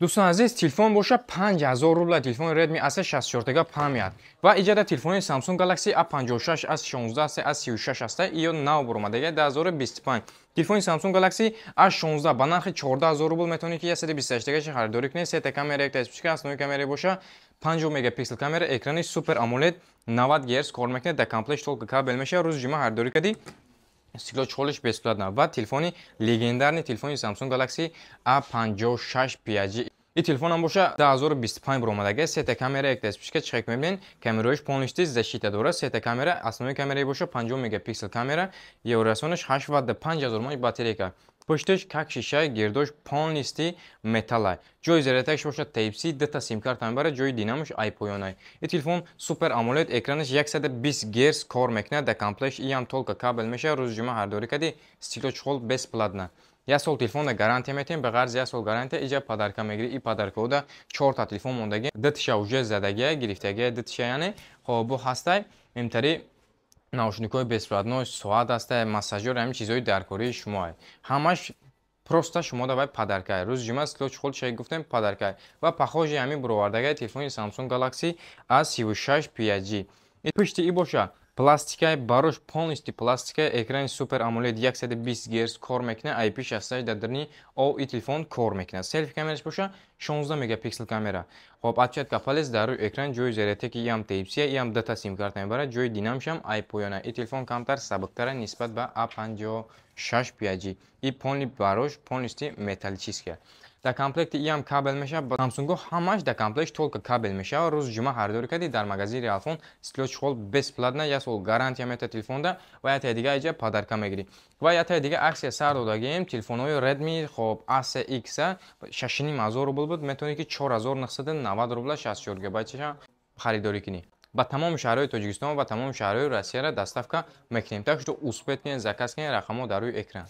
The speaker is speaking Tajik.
Дӯстон азиз, телефон боша 5000 рубла, телефони Redmi A64 память. Ва иҷада телефони Samsung Galaxy A56, A16, A36 аста, иё нав буромадага 2025. Телефони Samsung Galaxy A16 ба нархи 14000 рубл метавонед, ки 128 харидорӣ кунед. Сета камера, якта вспышка, основной камера боша 50 мегапиксел камера, экрани Super AMOLED, 90 Гц кор мекунад, дар комплект только кабел мешавад, рӯзи ҷумъа харидорӣ кардӣ, стекло чехолиш бесплатно. Ва телефони легендарный, телефони Samsung Galaxy A56 5G. И телефонам боша 2025 буромадага, сета камера, якта вспышка. Чихек мебинед, камераош полностью защита дорад, сета камера, основной камераи боша 50 мегапиксел камера, еврорасонаш 8 ватт, 5000 мАч батарейка. Пушташ как шишаи, гирдош полностью металлай. Ҷои зарядкаш бошад Type-C, дута симкарта мебарад, ҷои динамош ай поёнай. И телефон Super AMOLED, экранаш 120 Гц кор мекунад, дар комплект иам только кабел мешавад, рӯзи ҷумъа харидорӣ кардӣ, стекло чехол бесплатно. Як сол телефонда гарантия метиҳем, ба ғарзи як сол гарантия иҷа подарка мегирӣ. И подаркаода чорта телефон мондагӣ, дутиша уже задагия, гирифтагия дутиша, яъне хоб бу ҳастай имтари наушникҳои бесплатно, соат ҳастай, массажёр, ҳамин чизҳои даркории шумоа ҳамаш просто шумо давай подаркай. Рӯзи ҷумъа стекло чехол чай гуфтем, подаркай. Ва похожий ҳамин буровардагай телефони Samsung Galaxy A36 5G. Пушти и боша пластикай, барош полностью пластикай, экрани Super AMOLED, 120 Гц кор мекунад, IP68 дар дарни о и телефон кор мекунад. Селфи камераш боша 16 мегапиксел камера. Хоб, отпечатка палец дар рӯи экран, ҷои зарядки иам Type-C, иам дута симкарта мебарад, ҷои динамшам ай поёна. И телефон камтар сабуктара нисбат ба A56 5G. И полный барош полностью металлическая. Дар комплекти иам кабел мешавад. Samsung ҳамаш дар комплект только кабел мешавад. Рӯзи ҷумъа харидорӣ кардӣ, дар магазини Realphone стекло чехол бесплатно, як сол гарантия мета телефонда ва яктаи дига иҷа подарка мегирӣ. Ва яктаи дига аксия сар додагием, телефонҳои Redmi, хоб, A3X 6500 рубл буд, метавонӣ, ки 4990 рубла 64 гигабайтша харидорӣ кунӣ. Ба тамоми шаҳрҳои Тоҷикистон ва тамоми шаҳрҳои Россияра доставка мекунем. Так что успеть кунед, заказ кунед, рақамҳо дар рӯи экран.